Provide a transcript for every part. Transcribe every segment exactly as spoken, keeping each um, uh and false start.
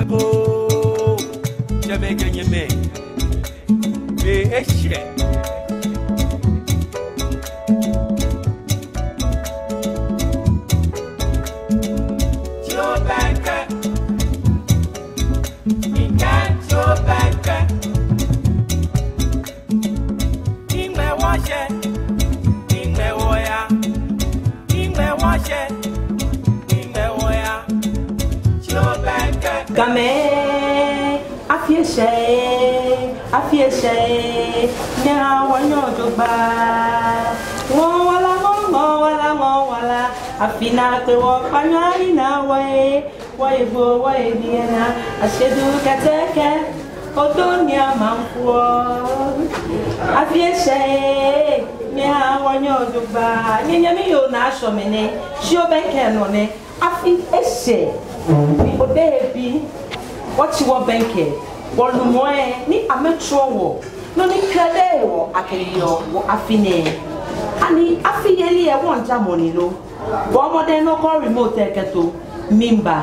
Agoo, tsɛmɛi kɛ nyɛmɛi, be eshɛ. Tsi obɛŋkɛ, mikɛɛ tsi obɛŋkɛ. Iŋmɛ wɔshɛ, iŋmɛ wɔya, iŋmɛ wɔshɛ, iŋmɛ wɔya. Tsi obɛŋkɛ. Gamɛi, afi eshɛ ee, afi eshɛ ee, nyɛhaa wɔnyɛɔ jogbaŋŋ. Ŋɔɔ wala, ŋɔɔ, ŋɔɔ wala, ŋɔɔ wala, afi nɛɛ akpe wɔ, kpaanyɔ anina wɔ ee. Wɔye gbɔ, wɔye biɛ naa, ashedu kɛtɛkɛ, odo ni amanfuɔ. Afi eshɛ ee, nyɛhaa wɔnyɛɔ jogbaŋŋ. Nyɛnyɛmi yoo Naa Shɔmɛ nɛ, tsi obɛŋkɛ nɔ nɛ. Afi eshɛ, ni odehe bi, wɔtsi wɔbɛŋkɛ, wɔlumɔi, ni amɛtsɔɔ wɔ nɔ ni kɛdeɔ wɔ akɛ yɔɔ wɔ afi nɛɛ. Ani afi yeli lɛ wɔŋjamɔ ni lo? Bɔɔ mɔdɛŋ ni okɔ remote lɛ kɛto, miiba.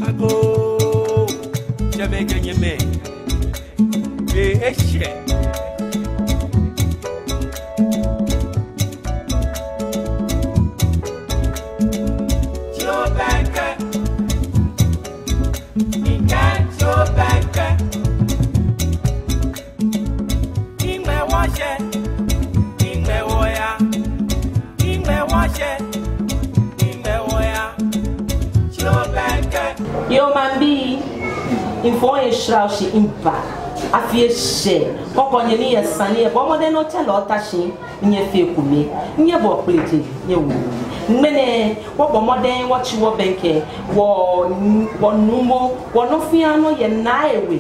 Agoo, tsɛmɛi kɛ nyɛmɛi, be eshɛ. Tsi obɛŋkɛ, mikɛɛ tsi obɛŋkɛ. Iŋmɛ wɔshɛ, iŋmɛ wɔya, iŋmɛ wɔshɛ, iŋmɛ wɔya. Tsi obɛŋkɛ. Yoo, maŋbii, mifɔɔ eshra oshi miba. Afi eshɛ, kɔkɔ nyɛ ni yɛ sane lɛ, bɔɔ mɔdɛŋ ni otsɛ lɛ ota shi, nyɛfee ekome, nyɛbɔ kpele je, nyɛwo. Ŋmɛnɛ, wɔbɔ mɔdɛŋ, wɔtsi wɔbɛŋkɛ, wɔ, wɔnuumo, wɔ nɔ fɛɛ nɔ yɛ Naa Ewe.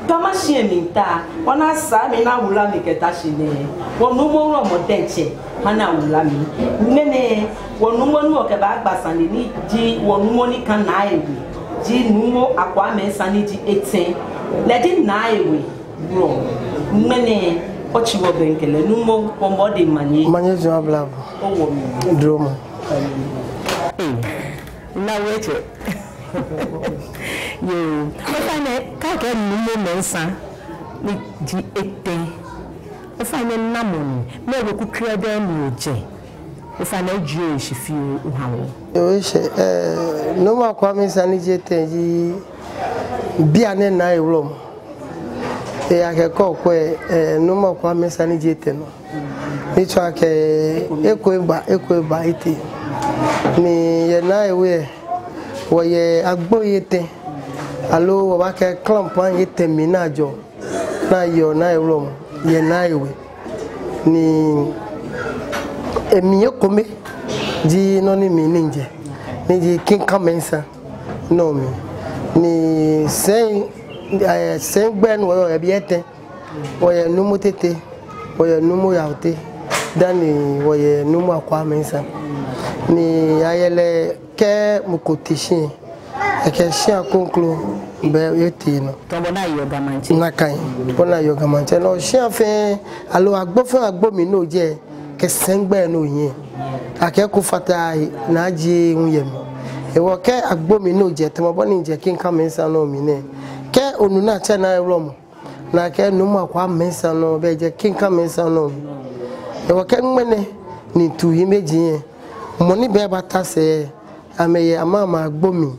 Ga Mashi mli ta, wɔna sa mi na wula mi kɛta shi nɛɛ. Wɔnuumo wulɔmɔ diɛŋtsɛ, ha ni awula mi. Ŋmɛnɛ, wɔnuumo ni wɔkɛbaagba sane ni ji wɔnuumo ni ka Naa Ewe, ji Nuumo Akwaa Mensah ni ji etɛ. Lɛ ji Naa Ewe wulɔmɔ. Ŋmɛnɛ, otsi wɔbɛŋkɛ lɛ, Nuumo, wɔmiibɔ bo manye. Manye juu abla bo. Owo mi. Dromɔ. Ee, Naa Ewe tsɛ. Yoo, ofainɛ, kɛ akɛɛ Nuumo Mensah ni ji etɛ. Ofainɛ namɔ ni, mɛɛ weku krɛdɛɛ ni ojɛ. Ofainɛ, ejie ohe shi fioo oha wɔ. Yoo, eshɛ, ɛɛ, Nuumo Akwaa Mensah ni ji etɛ ji bianɛ Naa Ewe wulɔmɔ. Ee, akɛ kɔkɔɔkɔ, ɛɛ, Nuumo Akwaa Mensah ni ji etɛ nɔ. Ni tsɔɔ akɛ eko eba, eko eba etɛ. Ni yɛ Naa Ewe, wɔyɛ agboi etɛ. Aloo wɔbaakɛɛ clan etɛ mli ni ajɔ. Ni ayɔɔ Naa Ewe wulɔmɔ, yɛ Naa Ewe. Ni emli ekome ji nɔ ni mi ni mijɛ. Ni ji Kinka Mensah nɔ mli. Ni sɛi, ɛɛ, sɛigbɛ ni wɔyɔɔ yɛ biɛ etɛ. Wɔyɛ Nuumo Tɛtɛ, wɔyɛ Nuumo Yaw Tɛtɛ, dani wɔyɛ Nuumo Akwaa Mensah. Ni ayɛ lɛ kɛ mɔ ko te shi, ekɛ shia kroko bɛ etɛ nɔ. Tamɔ bɔ ni ayɔɔ Ga Maŋtsɛ. Nakai, bɔ ni ayɔɔ Ga Maŋtsɛ. No shia fɛɛ, aloo agbo fɛɛ agbo mli ni ojɛ, kɛ sɛigbɛ ni ohiɛ. Akɛ eko fata he ni ajie hu yɛ mli. Hewɔ kɛ agbo mli ni ojɛ, tamɔ bɔ ni mijɛ Kinka Mensah nɔ mli nɛɛ. Kɛ onu ni atsɛ Naa Ewe wulɔmɔ. Ni akɛɛ Nuumo Akwaa Mensah nɔ, bɛ ejɛ Kinka Mensah nɔ. Hewɔ kɛ ŋmɛnɛ ni tu hiɛ mɛi ji yɛ. Mɔ ni bɛ baata sɛɛ, amɛyɛ amɛ amɛ agbo mli.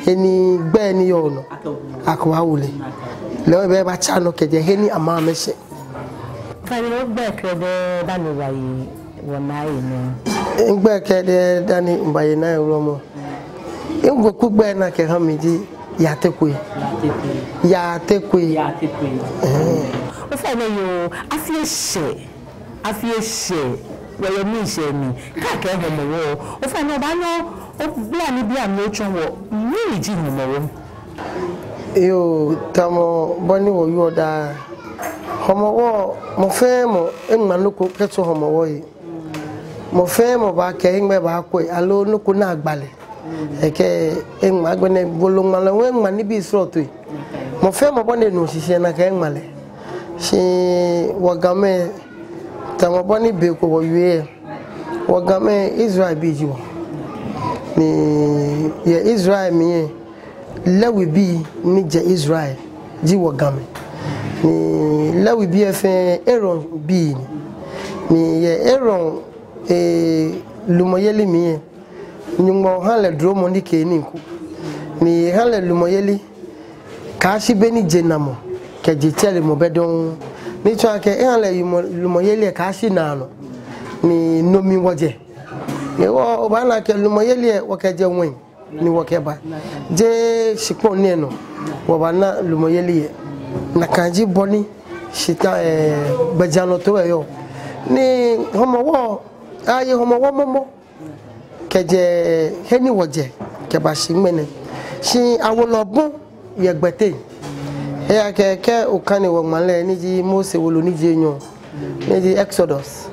He ni gbɛi ni yɔɔ nɔ. Akɛ wɔwo lɛ. Lɛ hu ebɛ batsa nɔ kɛjɛ he ni amɛ amɛ shɛ. Ofainɛ, ogbɛi krɛdɛɛ dani obaye wɔ Naa Ewe nɔ. Migbɛi krɛdɛɛ dani mibaye Naa Ewe wulɔmɔ. Miweku gbɛi ni akɛha mi ji Yatekwei. Yatekwei. Yatekwei. Yatekwei. Ɛhɛɛ. Ofainɛ yoo, afi eshɛ, afi eshɛ, wɔyɛ miishɛɛ mli, kɛ akɛɛ Hɔmɔwɔ. Ofainɛ obaanyɛ ogbala nibii amli otsɔɔ wɔ, mɛni ji Hɔmɔwɔ? Yoo, tamɔ bɔ ni wɔyɔɔ daa. Hɔmɔwɔ, mɔ fɛɛ mɔ eŋma nɔ ko kɛtsɔ Hɔmɔwɔ he. Mɔ fɛɛ mɔ baakɛɛ eŋmɛ baakwɛ, aloo nɔ ko ni agba lɛ. Ekɛ eŋma agbɛnɛ bolo ŋmalɔ hu eŋma nibii srɔtoi. Mɔ fɛɛ mɔ bɔ ni enu shishi nakai eŋma lɛ. Shi wɔ Gamɛi, Tamɔ bɔ ni be ko wɔwie lɛ, wɔ Gamɛi, Israelbii ji wɔ. Ni yɛ Israel mli lɛ, Lewibii ni jɛ Israel ji wɔ Gamɛi. Ni Lewibii lɛ fɛɛ Aaron bii ni. Ni yɛ Aaron, eh, lumɔyeli mli lɛ, Nyɔŋmɔ ha lɛ duromɔ ni kɛ nii ku. Ni eha lɛ lumɔyeli kɛyashi be ni jenamɔ kɛ jetsɛremɔ bɛ dɔŋŋ. Ni tsɔɔ akɛ eha lɛ lumɔ, lumɔyeli lɛ kɛyashi naanɔ. Ni no mli wɔjɛ. Ni wɔ, obaana akɛ lumɔyeli lɛ wɔkɛjɛ ŋwɛi ni wɔkɛba. Jeee shikpɔŋ nɛɛ nɔ wɔbana lumɔyeli lɛ. Nakai ji bɔ ni shita, eh, gbɛjianɔtoo lɛ yɔɔ. Ni Hɔmɔwɔ, aye Hɔmɔwɔ momo kɛjɛ he ni wɔjɛ kɛbashi ŋmɛnɛ. Shi awo lɛ obɔ yɛ gbɛteŋ. Ejaakɛ kɛ okane wɔŋmalɛ ni ji Mose wolo ni ji enyɔ, ni ji Exodus.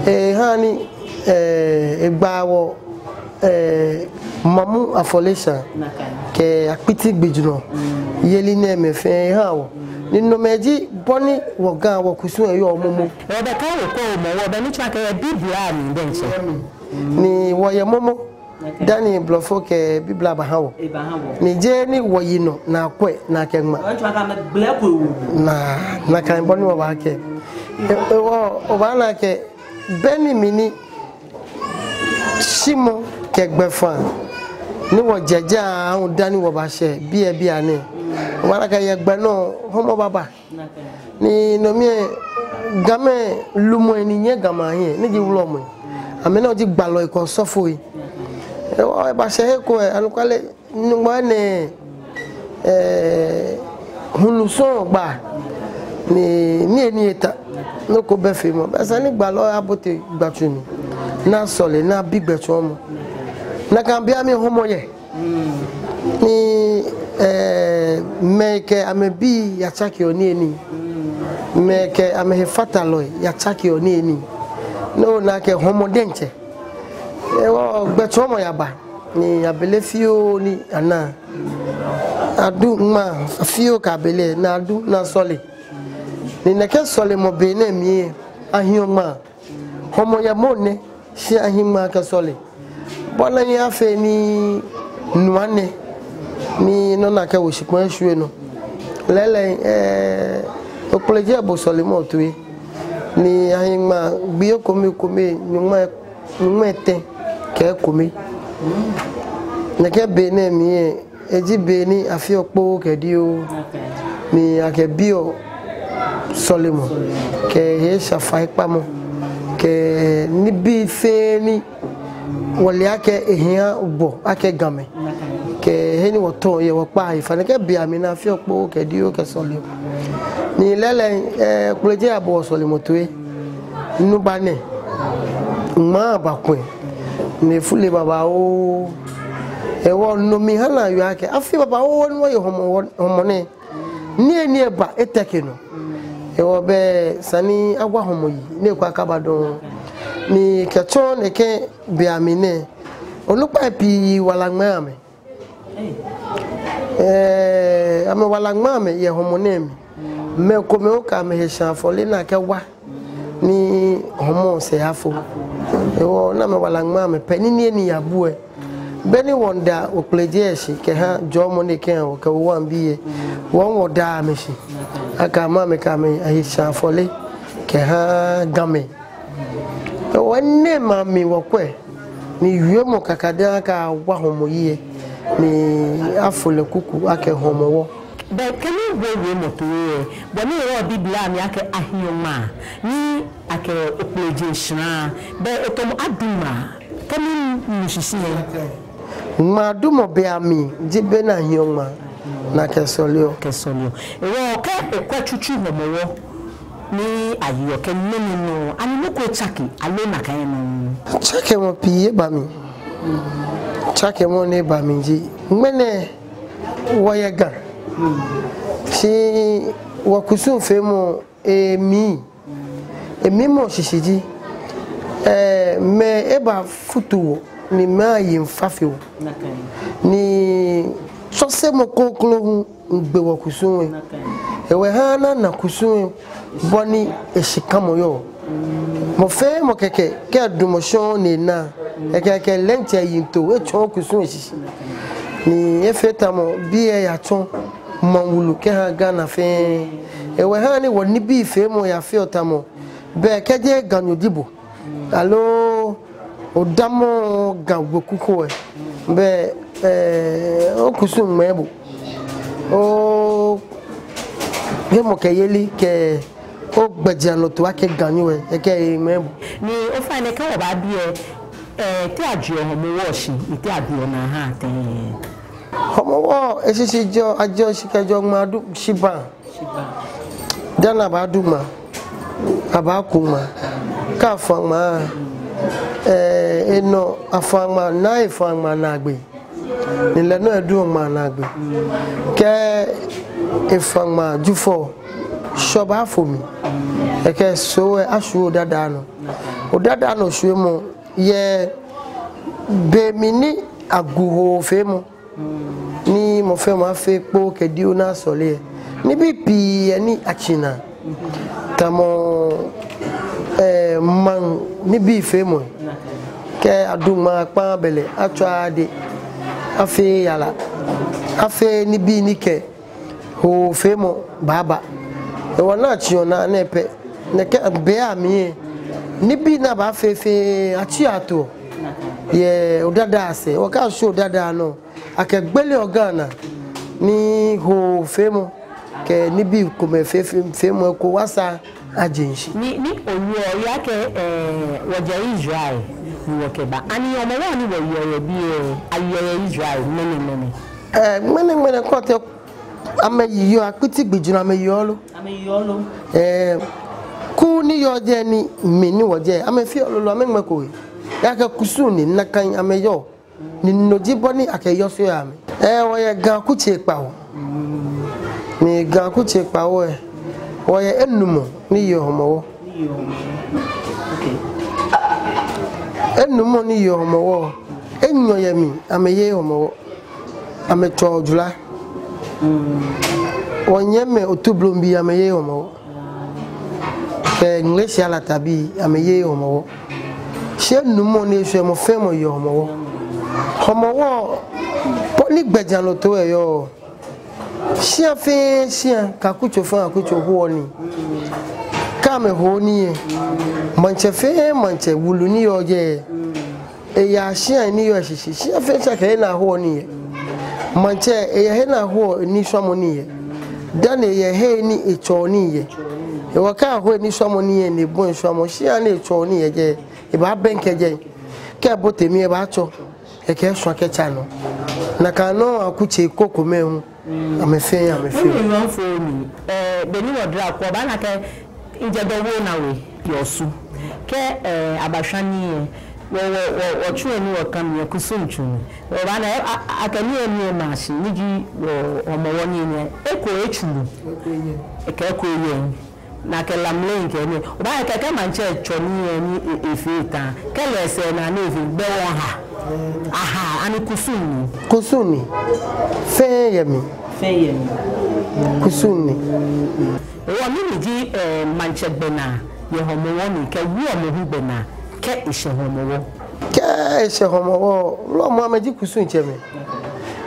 Eha ni, eh, egba wɔ, eh, mamu afɔleshaa kɛ akpiti gbijurɔ yeli nɛɛmɛi fɛɛ eha wɔ. Ni nomɛi ji bɔ ni wɔ Ga wɔkusum lɛ yɔɔ momo. Wɔbɛ ka wɔ ko mɔ, wɔbɛ ni tsɔɔ akɛ Biblia mli diɛŋtsɛ. Ni wɔyɛ momo dani blɔfo kɛ Biblia baha wɔ. Ni jeee ni wɔyi nɔ ni akwɛ ni akɛŋma. Ni, ni nakai bɔ ni wɔbaakɛɛ. E, e, wɔ, obaana akɛ be ni mli ni shimɔ kɛ gbɛfaa ni wɔjɛ jɛi aahu dani wɔbashɛ biɛ bianɛ. Obaana akɛ yɛ gbɛ nɔ Hɔmɔ baba. Ni no mli lɛ, Gamɛi lumɔi ni nyiɛ Ga maŋ hiɛ, ni ji wulɔmɛi. Amɛnɔ ji gbalɔi kɛ osɔfoi. Ewɔ, ebashɛ he ko lɛ, anɔkwale, Nyɔŋmɔ nɛ, eh, hulu sɔŋŋ gba. Ni, ni, ni eta. Nɔ ko bɛ feemɔ. Bɛ esa ni gbalɔ lɛ abote gbatsu mli. Ni asɔle, ni abi gbɛtsɔɔmɔ. Nakai beiaŋ Hɔmɔ yɛ. Ni, eh, mɛi kɛ amɛbii yatsakeɔ niyenii. Mɛi kɛ amɛhefatalɔi yatsakeɔ niyenii. No na akɛ Hɔmɔ diɛŋtsɛ. Ewɔ gbɛtsɔɔmɔ yaba. Ni abele fioo ni ana. Adu ŋmaa fioo kɛ abele ni adu ni asɔle. Ni nɛkɛ sɔlemɔ be nɛɛ mli lɛ ahiɔ ŋmaa. Hɔmɔ yɛ mɔ nɛ, shi ahi ŋmaa kɛsɔle. Bɔ ni afee ni nɔ nɛɛ, ni nɔ ni akɛwo shikpɔŋ eshwie nɔ. Lɛɛlɛŋ, eh, Okplejeɛbo sɔlemɔ toi. Ni ahi ŋmaa gbii ekome kome, nyɔŋmai, nyɔŋmai etɛ kɛ ekome. Nɛkɛ be nɛɛ mli lɛ, eji be ni afeɔ kpoo kɛ dioo, ni akɛbiɔ sɔlemɔ, kɛ he shafaikpamɔ, kɛ nibii fɛɛ ni wɔle akɛ ehiaa wɔ akɛ Gamɛi, kɛ he ni wɔtɔɔ yɛ wɔkpaa he fai. Nɛkɛ beiaŋ ni afeɔ kpoo kɛ dioo kɛ sɔlemɔ. Ni lɛɛlɛŋ, eh, Okplejeɛbo sɔlemɔ toi. Nu ba nɛ, ŋmaa ba kwɛ, ni efule babaoo. Ewɔ no mli ha ni ayɔɔ akɛ afi babaoo ni wɔye Hɔmɔ, Hɔmɔ nɛɛ, niyenii eba eteke nɔ. Ewɔ bɛ esa ni awa Hɔmɔ yi, ni ekwɛ akaba dɔŋŋ. Ni kɛtsɔ nɛkɛ beiaŋ nɛɛ, onukpai pii wala ŋmɛɛ amɛ. Eh, amɛwala ŋmɛɛ amɛ yɛ Hɔmɔ nɛɛ mli. Mɛi komɛi okɛ amɛhe shaa afɔle ni akɛwa ni Hɔmɔ sɛɛ afo. Ewɔ ni amɛwala ŋmɛɛ amɛ pɛ ni niyenii yabu lɛ. Be ni wɔmiida Okplejeɛbo shi kɛha jɔɔmɔ ni ekɛha wɔ kɛ wɔ ŋbii lɛ, wɔ hu wɔdaa amɛ shi akɛ amɛ, amɛkɛ amɛhe shaa afɔle kɛha Gamɛi. Ewɔ nɛɛ mli wɔkwɛ ni wiemɔ kakadaŋ akɛ awa Hɔmɔ yi lɛ, ni afo lɛ kuku akɛ Hɔmɔwɔ. Bɛ kɛ ni wɔwie wiemɔ toi lɛ, bɔ ni yɔɔ Biblia mli akɛ ahiɔ ŋmaa, ni akɛ Okplejeɛbo shraa, bɛ etamɔ adu ŋmaa, kɛ minu shishi lɛ. Ŋmaadumɔ beiaŋ ji be ni ahiɔ ŋmaa ni akɛsɔleɔ. Kɛsɔleɔ. Ewɔ kɛ okwɛ tsutsu Hɔmɔwɔ ni ayeɔ kɛ ŋmɛnɛ nɔ, ani nɔ ko etsake aloo nakai nɔŋŋ? Tsakemɔ pii eba mli. Tsakemɔ ni eba mli ji, ŋmɛnɛ wɔyɛ Ga. Shi wɔkusum feemɔ emli, emli mɔ shishi ji, eh, mɛi ebafutu wɔ, ni mɛi aye miifa fe wɔ. Ni tsɔsemɔ kroko hu miigbe wɔkusum lɛ. Ewɔ eha ni ana kusum lɛ bɔ ni eshikamɔ yɔɔ. Mɔ fɛɛ mɔ kɛkɛ, kɛ edamɔ shɔŋŋ ni ena, ekɛɛ akɛ lɛ diɛŋtsɛ eyiŋtoo etsɔɔ kusum lɛ shishi. Ni efee tamɔ biɛ yatsɔ maŋ wulu kɛha Ghana fɛɛ. Ehewɔ ehaa ni wɔnibii feemɔ yafeɔ tamɔ, bɛ kɛji Ganyo ji bo, aloo odamɔɔɔ Ga weku ko lɛ, bɛ, ɛɛ, okusum ŋmɛɛ bo. Ohemɔkɛyeli kɛ ogbɛjianɔtoo akɛ Ganyo lɛ, ekɛɛ eŋmɛɛ bo. Ni ofainɛ kɛ wɔbaabi lɛ, ɛɛ, te ajieɔ Hɔmɔwɔ shi, ni te abiɔ naa ahaa tɛŋŋ? Hɔmɔwɔ, eshishi jieɔ, ajieɔ shi kɛjɛɔ ŋmaa du, shibaa. Dani abaadu ŋmaa, abaaku ŋmaa. Kɛ afã ŋmaa, ɛɛ, enɔ afã ŋmaa, naa efã ŋmaa naagbee. Ni lɛ nɔŋŋ eduɔ ŋmaa naagbee. Kɛ efã ŋmaa Jufɔ, Shɔ baafo mli. Ekɛɛ Soo lɛ ashwie odadaa nɔ. Odadaa nɔ shwiemɔ yɛ be mli ni agu hoofeemɔ. Ni mɔ fɛɛ mɔ afee kpoo kɛ dioo ni asɔle lɛ. Nibii pii yɛ ni atsina. Tamɔ, ɛɛ, maŋ nibii feemɔ. Kɛ adu ŋmaa kpaŋ bɛlɛ, atswa ade, afee yara, afee nibii ni kɛ hoofeemɔ baaba. Ehewɔ ni atsiɔ naa nɛɛ pɛ, nɛkɛ be amli lɛ, nibii ni abaafee fɛɛ atsiɔ atoɔ yɛ odadaa sɛɛ. Okɛɛ ashwie odadaa nɔ, akɛgbeleɔ Ga naa, ni hoofeemɔ kɛ nibii komɛi fɛɛ, fɛɛ, feemɔ eko asaa aje shishi. Ni, ni owieɔ, oyakɛɛ, ɛɛ, wɔjɛ Israel, ni wɔkɛba. Ani Hɔmɔwɔ ni wɔyeɔ yɛ biɛ, ayeɔ yɛ Israel, ŋmɛnɛŋmɛnɛ? Ɛɛ, ŋmɛnɛŋmɛnɛ kɔtɛ, amɛyeɔ akpiti gbi jurɔ, amɛyeɔ lo. Amɛyeɔ lo. Ɛɛ, kuu ni yɔɔ jɛi ni mi ni wɔjɛ, amɛfeɔ lolo, amɛŋmɛko he. Ejaakɛ kusum ni nakai amɛyɔɔ. Ni no ji bɔ ni akɛyɔseɔ amɛ. Ɛɛ, wɔyɛ Ga kutsei kpawo. Ni Ga kutsei kpawo lɛ, wɔyɛ enumɔ ni yeɔ Hɔmɔwɔ. Enumɔ ni yeɔ Hɔmɔwɔ. Enyɔ yɛ mli, amɛyeee Hɔmɔwɔ. Amɛtsɔɔ ojwara. Wɔnyɛmimɛi Otublohum bii, amɛyeee Hɔmɔwɔ. Kɛ Ŋleshi Alata bii, amɛyeee Hɔmɔwɔ. Shi enumɔ ni eshwɛ, mɔ fɛɛ mɔ yeɔ Hɔmɔwɔ. Hɔmɔwɔ, bɔ ni gbɛjianɔtoo lɛ yɔɔ, shia fɛɛ shia, kɛ akutso fɛɛ akutso hoɔ nii. Kɛ amɛhooo nii lɛ, maŋtsɛ fɛɛ maŋtsɛ wulu ni yɔɔ jɛi, eyaa shia ni yɔɔ eshishi. Shia fɛɛ shia kɛ he ni ahoɔ nii yɛ. Maŋtsɛ, eyɛ he ni ahoɔ enishwamɔ nii yɛ. Dani eyɛ he ni etsɔɔ nii yɛ. Ehewɔ kɛ aho enishwamɔ nii yɛ ni ebɔi shwamɔ, shia ni etsɔɔ nii yɛ jɛi, ebaabɛŋkɛ jɛi. Kɛ ebote mli lɛ, ebaatsɔ. Ekɛ shwa kɛtsa nɔ. Nakai nɔŋŋ akutsei krokomɛi hu, amɛfɛɛ, amɛfɛɛ. Miyɔɔ fo mi, ɛɛ, be ni wɔdara ko, obaana akɛ, mijɛ Dowuona We yɛ Osu. Kɛ, ɛɛ, abashwa nii lɛ, wɔ, wɔ, wɔ, wɔtsu lɛ ni wɔka mli lɛ, kusum tsu ni. Obaana, a, a, akɛ nii lɛ, nii lɛ maa shi, ni ji wɔ, Hɔmɔwɔ nii lɛ, eko etsu. Ekɛ eko yɛ. Nakai lamlɛŋ kɛ nii. Obaana akɛ, kɛ maŋtsɛ tsɔ nii lɛ ni e, efee eta. Kɛ lɛ sɛɛ naa ni efee, be wɔhaa. Ahaa, ani kusum ni? Kusum ni. Fɛɛ yɛ mli. Fɛɛ yɛ mli. Kusum ni. Ehewɔ mɛni ji, ɛɛ, maŋtsɛ gbɛnaa yɛ Hɔmɔwɔ mli kɛ wulɔmɔ hu gbɛnaa kɛ eshɛ Hɔmɔwɔ? Kɛ eshɛ Hɔmɔwɔ, wulɔmɔ amɛji kusumtsɛmɛi.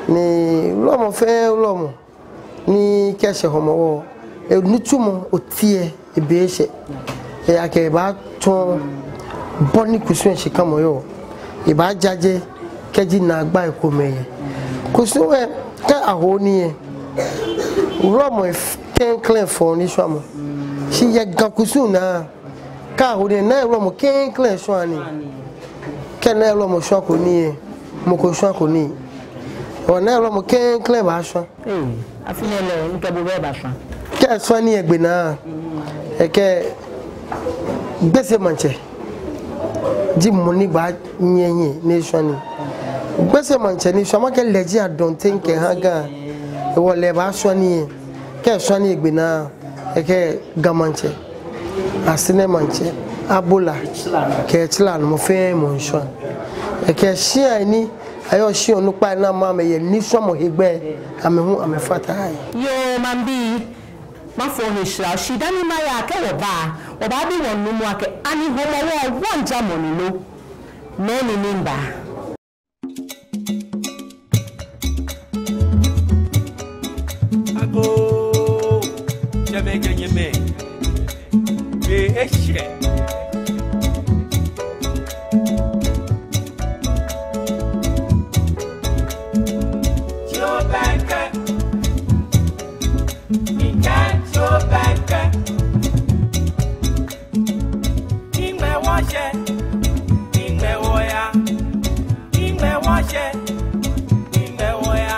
Ni wulɔmɔ fɛɛ wulɔmɔ ni kɛ eshɛ Hɔmɔwɔ, enitsumɔ oti lɛ, ebe eshɛ. Ejaakɛ ebaatsɔɔ bɔ ni kusum lɛ shikamɔ yɔɔ. Ebaajaje kɛji naagbai komɛi yɛ. Kusum lɛ, kɛ ahoɔ nii lɛ, wulɔmɔ lɛ f-, klɛŋklɛŋ fɔɔ nishwamɔ. Shi yɛ Ga kusum naa, kɛ ahoɔ nii lɛ, naa lɛ wulɔmɔ klɛŋklɛŋ shwaa nii. Kɛ naa lɛ wulɔmɔ shwako nii lɛ, mɔ ko shwako nii. Ehewɔ naa lɛ wulɔmɔ klɛŋklɛŋ baashwa. Ee, afi nɛɛ lɛ, mikɛ bo bɛ baashwa. Kɛ eshwa nii lɛ gbe naa, ekɛɛ Gbese maŋtsɛ ji mɔ ni baanyiɛ hiɛ ni eshwa nii. Gbese maŋtsɛ ni shwa, makɛɛ lɛ ji adɔnteŋ kɛha Ga. Ehewɔ lɛ baashwa nii lɛ. Kɛ eshwa nii lɛ gbe naa, ekɛɛ Ga maŋtsɛ, Asɛrɛ maŋtsɛ, Abola, kɛ Tsila nɔ, mɔ fɛɛ mɔ miishwa. Ekɛɛ shiai ni ayɔɔ shi onukpai ni amɛyɛ nishwamɔ hegbɛ, amɛ hu amɛfata he. Yoo, maŋbii, Mafo he shra shi dani maya akɛ wɔba, wɔbaabi wɔnumo akɛ ani Hɔmɔwɔ wɔŋjamɔ ni lo. Mɛni miiba? Agoo, tsɛmɛi kɛ nyɛmɛi, be eshɛ. Tsi obɛŋkɛ, mikɛɛ tsi obɛŋkɛ. Ni ŋmɛ wɔshɛ, ni ŋmɛ wɔya, ni ŋmɛ wɔshɛ, ni ŋmɛ wɔya.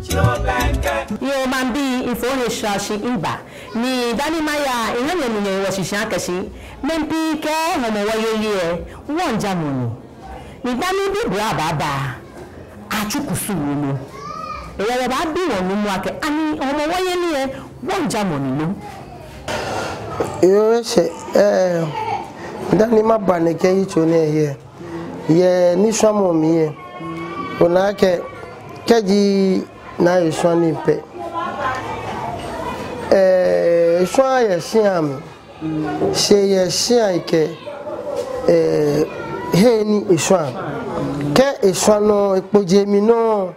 Tsi obɛŋkɛ. Yoo, maŋbii, mifo he shra shi miba. Ni dani maya, miha nyɛnu nyɛwo shishi akɛ shi, mɛi pii kɛɛ Hɔmɔwɔ yeli lɛ, wɔŋjamɔ ni. Ni dani Biblia baaba, atsu kusum momo. Hewɔ wɔbaabi wɔnumo akɛ ani Hɔmɔwɔ yeli lɛ, wɔŋjamɔ ni lo. Yoo, eshɛ, eh, dani maba nɛkɛ yitso nɛɛ he, yɛ nishwamɔ mli lɛ, ona akɛ, kɛji naa eshwa nii pɛ, eh, eshwa yɛ shia mli. Shi eyɛ shia kɛ, eh, he ni eshwa. Kɛ eshwa nɔ, ekpo je mli nɔ,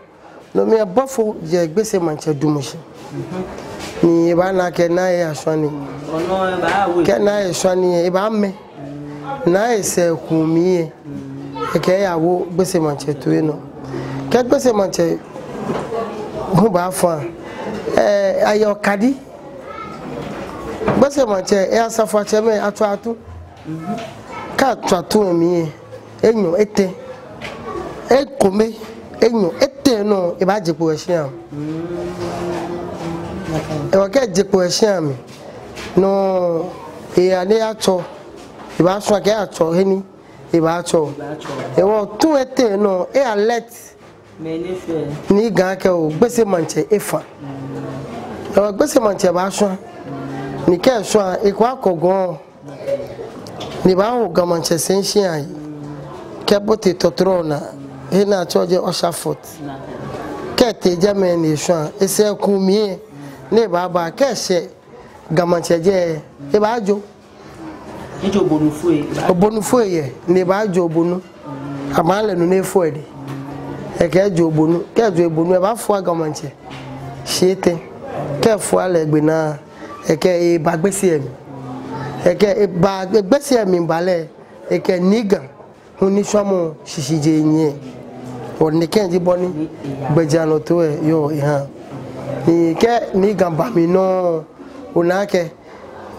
no mli lɛ bɔfo jɛ Gbese Maŋtsɛ dumo shi. Ni ebaana akɛ naa lɛ eshwa nii. Kɛ naa lɛ eshwa nii lɛ, ebaamɛ naa lɛ sɛɛ kuu mli lɛ, ekɛ lɛ yawo Gbese Maŋtsɛ toi nɔ. Kɛ Gbese Maŋtsɛ hu baafã, eh, ayɛ okadi. Gbese Maŋtsɛ, eh, asafoiatsɛmɛi atswa atu. Kɛ atswa atu lɛ mli lɛ, enyɔ, etɛ, ekome, enyɔ, etɛ nɔ, ebaaje kpo yɛ shia mli. Hewɔ kɛ eje kpo yɛ shia mli nɔ, eya ni eyatsɔ, ebaashwa kɛ eyatsɔ he ni ebaatsɔ. Hewɔ tu etɛ nɔ, e-alert Nii Ga akɛ oo, Gbese Maŋtsɛ efã. Hewɔ Gbese Maŋtsɛ baashwa. Ni kɛ eshwa, eko akɔ gɔŋ. Ni ebaaho Ga Maŋtsɛ sɛi shia lɛ, kɛbote tɔtrɔ naa, he ni atsɛɔ jɛ Ussher Fort. Kɛ etee jɛmɛ ni eshwa, esɛɛ kuu mli lɛ, ni ebaaba, kɛ eshɛ Ga Maŋtsɛ jɛi, ebaajo. Ejo obonu foi. Obonu foi yɛ, ni ebaajo obonu. Amale nu ni efo edɛŋ. Ekɛ ejo obonu. Kɛ ejo obonu, ebaafua Ga Maŋtsɛ shi etɛ. Kɛ efua lɛ egbe naa, ekɛ eba Gbese mli. Ekɛ eba Gbese mli ba lɛ, ekɛ Nii Ga hu nishwamɔ shishijee nyiɛ. Hewɔ nɛkɛ ji bɔ ni gbɛjianɔtoo lɛ yɔɔ eha. Ni kɛ Nii Ga ba mli nɔ, ona akɛ,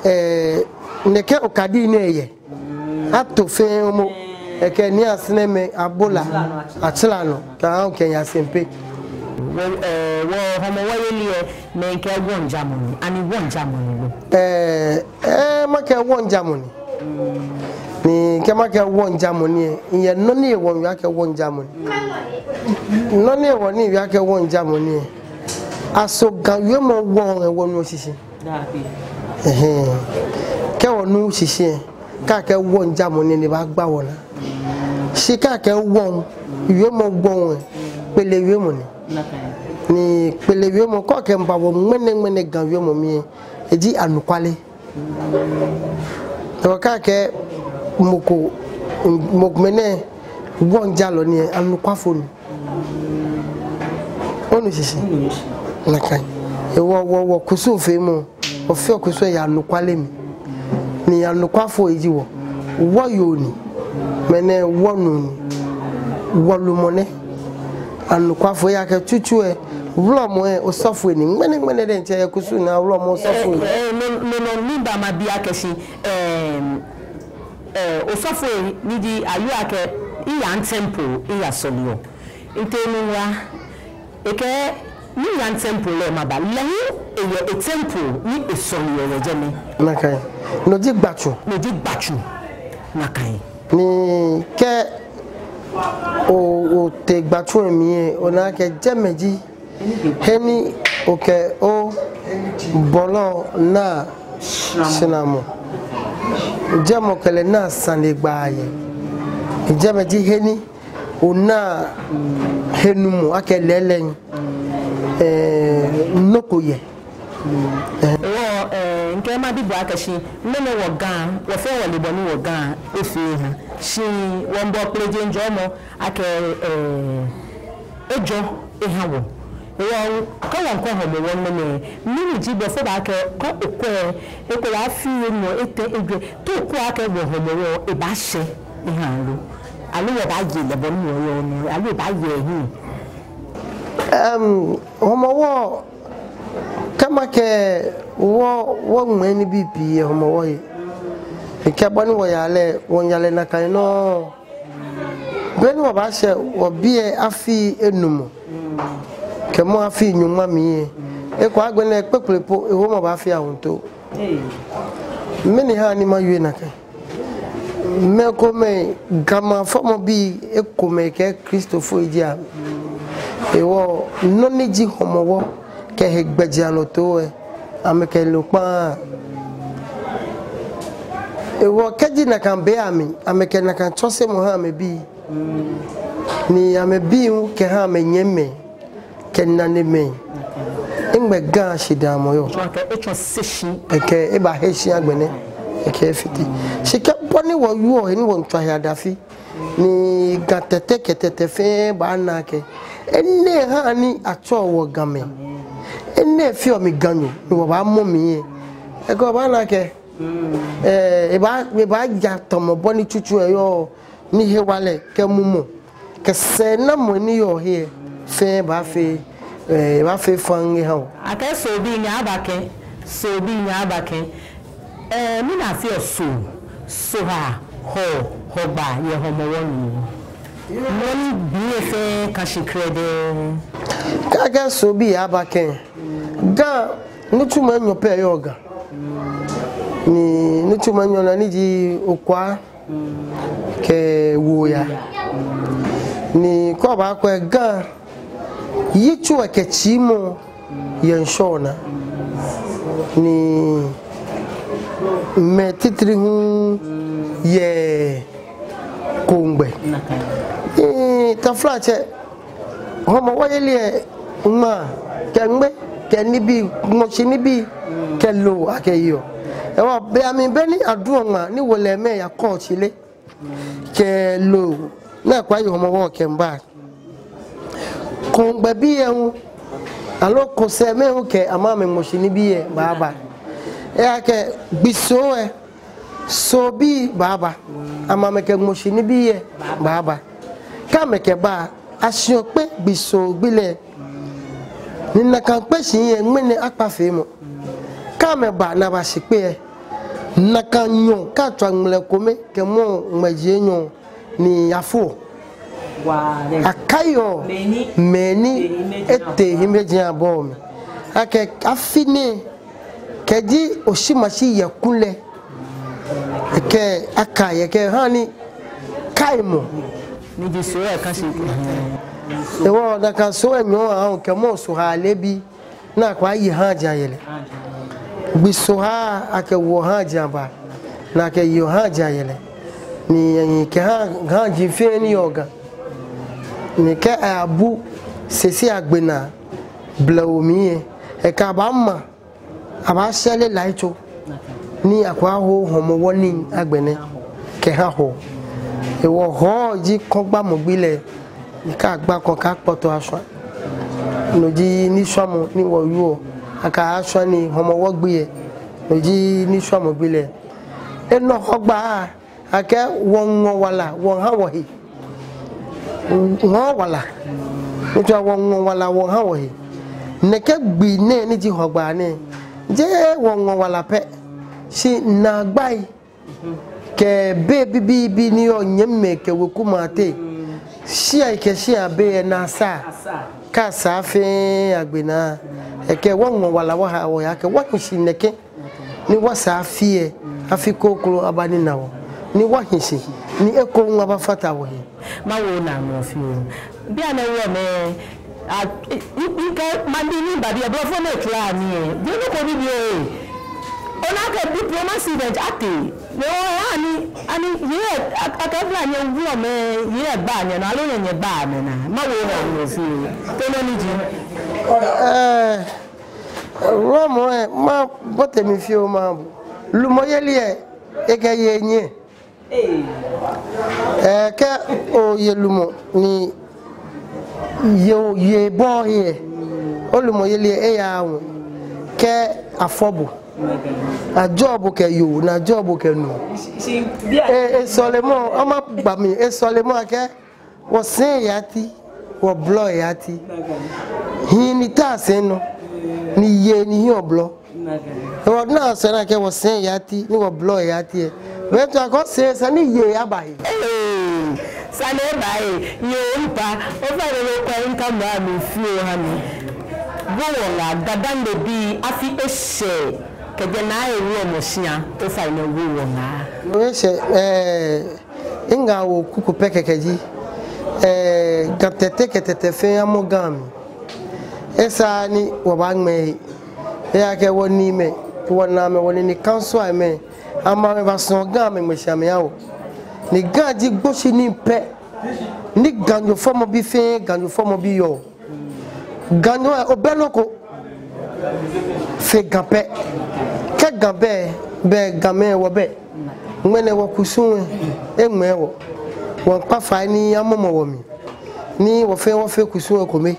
eh, nɛkɛ okadi nɛɛ yɛ. Ato fɛɛ momo. Ekɛ Nii Asɛrɛmɛi abola atsila nɔ. Kɛ aha kɛ Nii Asɛmpe. Wɔ, eh, wɔ Hɔmɔwɔ yeli lɛ, mɛi kɛɛ wɔŋjamɔ ni, ani wɔŋjamɔ ni lo? Eh, eh, makɛɛ wɔŋjamɔ ni. Ni kɛ makɛɛ wɔŋjamɔ ni lɛ, miyɛ nɔ ni hewɔ miwie akɛ wɔŋjamɔ ni. Nɔ ni hewɔ ni miwie akɛ wɔŋjamɔ ni lɛ, aso Ga wiemɔ wɔŋ lɛ wɔnuɔ shishi? Ɛhɛɛ. Kɛ wɔnuuu shishi lɛ, kɛ akɛɛ wɔŋjamɔ ni lɛ, no baagba wɔnaa. Shi kɛ akɛɛ wɔŋ, wiemɔ wɔŋ lɛ, kpele wiemɔ ni. Ni kpele wiemɔ, kɛ okɛmiiba wɔ ŋmɛnɛŋmɛnɛ Ga wiemɔ mli lɛ, eji anɔkwale. Hewɔ kɛ akɛɛ mɔ ko, mɔ ko mɛnɛ wɔŋjalɔ ni lɛ, anɔkwafo ni. Onu shishi? Nakai. Hewɔ wɔ, wɔ kusum feemɔ, wɔfeɔ kusum yɛ anɔkwale mli. Ni anɔkwafoi ji wɔ. Wɔyoo ni. Mɛnɛ wɔnuu ni. Wɔlumɔ nɛ. Anɔkwafoi, ejaakɛ tsutsu lɛ, wulɔmɔ lɛ, osɔfoi ni. Ŋmɛnɛŋmɛnɛ diɛŋtsɛ yɛ kusum naa, wulɔmɔ osɔfoi ni. Eh, eh, no, no, no, miba mabi akɛ shi, eh, eh, osɔfoi ni ji ayoo akɛ, eya temple, eyasɔleɔ. Ntɛ no wa, ekɛɛ, miya temple lɛ maba, lɛ hu eyɛ etemple ni esɔleɔ yɛ jɛmɛ. Nakai. No ji gbatsu. No ji gbatsu. Nakai. Ni kɛ o, otee gbatsu lɛ mli lɛ, ona akɛ jɛmɛ ji he ni okɛ obɔlɔ naa shramɔ. Jɛmɛ okɛ lɛ naa sanegbaa yɛ. Jɛmɛ ji he ni onaa henumɔ akɛ lɛɛlɛŋ, eh, nɔ ko yɛ. Wɔ, eh, mikɛɛ mabi bo akɛ shi, mɛni wɔ Ga, wɔfɛɛ wɔle bɔ ni wɔ Ga efee ha. Shi wɔmiibɔ kpelejeŋ jɔɔmɔ akɛ, eh, ejɔ eha wɔ. Wɔ, kɛ wɔmiikwɛ Hɔmɔwɔ nɛɛ, mɛni ji bɔ fɔ ba akɛ, kɛ okwɛ, ekolɛ afii enyɔ, etɛ, ejwɛ, te okwɛ akɛ wɔ Hɔmɔwɔ ebaashɛ eha lo? Aloo wɔbaaye lɛ bɔ ni wɔyɔɔ nɛɛ, aloo ebaaye ehiɛ? Em, Hɔmɔwɔ, kɛ makɛɛ wɔ, wɔŋmɛɛ nibii pii yɛ Hɔmɔwɔ he. Mikɛɛ bɔ ni wɔyaa lɛ, wɔyaa lɛ nakai nɔŋŋ. Be ni wɔbaashɛ wɔbii lɛ afii enumɔ kɛ mɔ afii nyɔŋma mli lɛ, ekolɛ agbɛnɛ kpekple po, ewo mɔ ba afii ahuntoo. Mɛni ha ni mawie nakai? Mɛi komɛi, Gamɛi afɔmɔbii ekomɛi kɛɛ Kristofoi ji amɛ. Hewɔ nɔ ni ji Hɔmɔwɔ kɛ hegbɛjianɔtoo lɛ, amɛkɛ lɛ kpaaa. Hewɔ kɛji nakai be amli, amɛkɛ nakai tsɔsemɔ ha amɛbii. Ni amɛbii hu kɛha amɛnyɛmimɛi kɛ nanemɛi. Eŋmɛ Ga shidaamɔ yɔɔ. Tsɔɔ akɛ etsɔ sɛɛ shi. Ekɛ, ebahe shi agbɛnɛ. Ekɛ efite. Shi kɛ bɔ ni wɔyɔɔ he ni wɔmiitswa he adafi, ni Ga tɛtɛ kɛ tɛtɛ fɛɛ baana akɛ, enɛ ha ni atsɛɔ wɔ Gamɛi. Enɛ feɔ mi Ganyo, ni wɔbaamɔ mli lɛ. Ekɛ obaana akɛ, eh, ebaa, ebaaja tamɔ bɔ ni tsutsu lɛ yɔɔ, ni hewalɛ kɛ mumɔ kɛ sɛɛnamɔ ni yɔɔ he lɛ fɛɛ baafee, eh, baafee faŋŋ eha wɔ. Akɛ Soobii nyɛ aba kɛ, Soobii nyɛ aba kɛ. Eh, mɛni afeɔ Soo, Sohaa, Hɔɔ, Hɔgbaa yɛ Hɔmɔwɔ mli? Nɔ ni gbii lɛ fɛɛ ka shi krɛdɛɛ. Kɛ akɛɛ Soobii aba kɛ, Ga nitsumɔ enyɔ pɛ yɔɔ Ga. Ni nitsumɔ enyɔ nɛɛ ni ji Okwa kɛ Woya. Ni kɛ obaakwɛ Ga yitso lɛ kɛ tsiimɔ yɛ ŋshɔ naa. Ni mɛi titri hu yɛ Kooŋgbɛ. Ni taflatsɛ, Hɔmɔwɔ yeli lɛ, ŋmaa kɛ ŋmɛ kɛ nibii, ŋmɔshi nibii kɛ loo akɛyeɔ. Hewɔ be amli be ni aduɔ ŋmaa ni wolɛimɛi yakɔɔ tsile kɛ loo ni akɛbaaye Hɔmɔwɔ kɛmiiba. Kooŋgbɛbii lɛ hu, aloo Kosɛɛmɛi hu kɛ amɛ amɛŋmɔshi nibii lɛ baaba. Ejaakɛ gbi Soo lɛ, Soobii baaba, amɛ amɛkɛ ŋmɔshi nibii lɛ baaba. Kɛ amɛkɛba, ashiɔ kpe gbi Soo gbi lɛ. Ni nakai kpeshii lɛ ŋmɛnɛ akpa feemɔ. Kɛ amɛba ni abashi kpe lɛ, nakai nyɔɔŋ kɛ atswa ŋmlɛ kome kɛ mɔ ŋmɛji enyɔ ni afo. Akaiɔ mɛi ni etee hiɛmɛiji abɔɔ mli. Akɛ afi nɛɛ, kɛji oshimashi yɛ kulɛ, ekɛ aka yɛ kɛ hani kaimɔ. Ni ji Soo lɛ ka shi. Hewɔ nakai Soo lɛ nyɔɔŋ ahu kɛ mɔ Sohaa leebi ni akɛbaaye haaji yɛlɛ. Gbi Sohaa akɛwoɔ haaji aba, ni akɛyeɔ haaji yɛlɛ. Ni kɛ haa, haaji fɛɛ ni yɔɔ Ga. Ni kɛ abu sɛsi agbe naa blɛoo mli lɛ, ekɛ abaama, abaashɛre laitso ni akɛbaaho Hɔmɔwɔ nii agbɛnɛ kɛha Hɔɔ. Hewɔ Hɔɔ ji kɔŋgbamɔ gbi lɛ, ni kɛ agba kɔŋ kɛkpɔtɔ ashwa. No ji nishwamɔ ni wɔwieɔ, akɛ ashwa ni Hɔmɔwɔ gbi lɛ. No ji nishwamɔ gbi lɛ. Enɔ Hɔgbaa, akɛ wɔŋɔ wala wɔha wɔhe. Ŋɔ wala. Nitsumɔ wɔŋɔ wala wɔha wɔhe. Nɛkɛ gbi nɛɛ ni ji Hɔgbaa nɛɛ, jeee wɔŋɔ wala pɛ, shi naagbai kɛ bei bibii ni yɔɔ nyɛmimɛi kɛ wekumɛi ateŋ, shiai kɛ shiai abeei lɛ ni asaa. Kɛ asaa fɛɛ agbe naa, ekɛ wɔŋɔ wala wɔha wɔhe akɛ wɔhi shi nɛkɛ, ni wɔsɛɛ afi lɛ, afi kroko aba ni na wɔ, ni wɔhi shi, ni eko hu abafata wɔhe. Mawo onaa mɔ fioo. Bianɛ wɔmɛi, a, i, i, i, kɛ mabi ni mabi, blɔfo nɛɛ kla ni lɛ. Bi nɔ ko bibioo. Ona akɛ diplomacy event atee. Ni wɔ ani, ani, yɛ, a, akɛ bla nyɛ wulɔmɛi, yɛ ba nyɛ naa, aloo nyɛ, nyɛ ba mɛi naa. Mawo onaa mɔ fioo. Te nɔ ni ji. Eh, Wulɔmɔ lɛ, mabote mli fioo maha bo. Lumɔyeli lɛ, ekɛ yei nyiɛ. Ɛɛ, kɛ oye lumɔ ni yei, yei bɔ he lɛ, olumɔyeli lɛ eyaaa ŋwɛi. Kɛ afɔ bo, ajɔɔ bo kɛ yoo, ni ajɔɔ bo kɛ nuu. Ee, esɔlemɔ, amɛgba mli, esɔlemɔ akɛ wɔsɛɛ yati, wɔblɔ yati. Hii ni ta sɛɛ nɔ, ni yei ni hiɔ blɔ. Wɔnaa sɛɛ nɛɛ akɛ wɔsɛɛ yati, ni wɔblɔ yati lɛ. Mɛɛ to akɔ sɛɛ, sɛɛ ni yei aba he. Ee, sane eba he, yoo mpa, ofainɛ okwɛ ŋkɔ mra mi fioo oha mi. Wo wɔ ŋaa, Ga-Dangme bii, afi eshɛ, kɛjɛ Naa Ewulɔmɔ shia, ofainɛ wo wɔ ŋaa. Wo eshɛ, ee, Ŋaa wɔ kuku pɛ kɛkɛ ji, ee, Ga Tɛte kɛ Tɛte fɛɛ amɔ Ga mli. Esaaa ni wɔbaaŋmɛ he. Ejaakɛ wɔniimɛi, wɔnaamɛi, wɔnine kansuaimɛi, amɛ amɛbasɔ Gamɛi ŋmɛshi amɛha wɔ. Ni Ga ji gboshinii pɛ ni Ganyo fɔmɔbi fɛɛ Ganyo fɔmɔbi yɔɔ. Ganyo lɛ, obɛ nɔ ko fe Ga pɛ. Kɛ Ga bɛ, bɛ Gamɛi wɔbɛ. Ŋmɛnɛ wɔkusum lɛ eŋmɛɛ wɔ. Wɔmiikpa fai ni amɔmɔ wɔmli, ni wɔ fɛɛ wɔfee kusum lɛ ekome.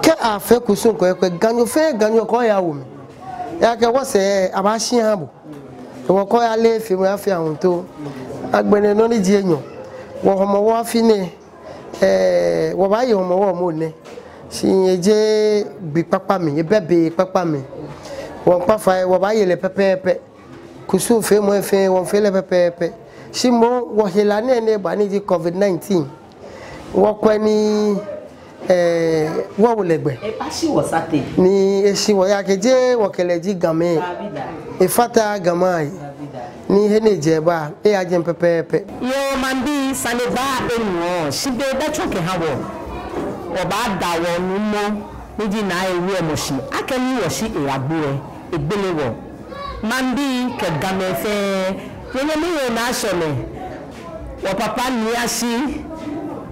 Kɛ afee kusum ko lɛ, Ganyo fɛɛ Ganyo kɛ oya wo mli. Ejaakɛ wɔsɛɛ abaashi aha bo. Wɔkɛ oyale feemɔ afee ahuntoo. Agbɛnɛ nɔ ni ji enyɔ, wɔ Hɔmɔwɔ afi nɛɛ, ee, wɔbaaye Hɔmɔwɔ moŋ nɛ. Shi ejeee gbi kpakpa mli, ebɛ be kpakpa mli. Wɔmiikpa fai wɔbaaye lɛ pɛpɛɛpɛ. Kusum feemɔ lɛ fɛɛ, wɔmiifee lɛ pɛpɛɛpɛ. Shi moŋ wɔhela nɛɛ ni eba ni ji covid nineteen, wɔkwɛ ni, ee, wɔwo lɛ gbɛ. Ebashi wɔ sane. Ni eshi wɔ, ejaakɛ jeee wɔkɛ lɛ ji Gamɛi. Dabi da. Efataaa Gamɛi ahe. Dabi da. Ni he ni ejɛ eba, eyaje pɛpɛɛpɛ. Yoo, maŋbii, sane ba enuɔ, shi be bɛ tsɔ kɛha wɔ. Wɔbaada wɔ Nuumo ni ji Naa Ewulɔmɔ shi, akɛni wɔshi eyabu lɛ, egbele wɔ. Maŋbii kɛ Gamɛi fɛɛ, nyɛnyɛmi yoo Naa Shɔmɛ, wɔpapa Nii Ashi,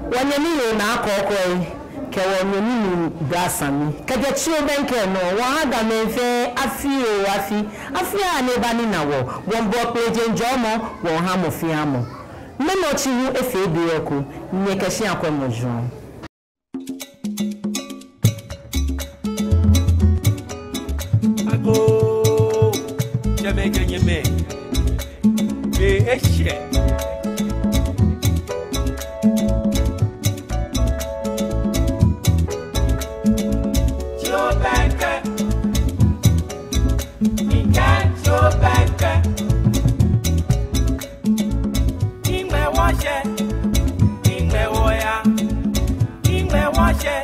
wɔnyɛmi yoo Naa Kɔɔkɔi, kɛ wɔnyɛmi nuu Bra Sami. Kɛjɛ Tsi Obɛŋkɛ nɔ, wɔha Gamɛi fɛɛ afi oo afi, afi aya ni eba nina wɔ, wɔmiibɔ kpele jeŋ jɔɔmɔ, wɔha mɔ fɛɛ mɔ. Mɛni otsi hu efee be eko, nyɛkɛ shi akwɛ mɔ jɔɔ. Agoo, tsɛmɛi kɛ nyɛmɛi, be eshɛ. Tsi Obɛŋkɛ, mikɛɛ Tsi Obɛŋkɛ. Miŋmɛ wɔshɛ, miŋmɛ wɔya, miŋmɛ wɔshɛ.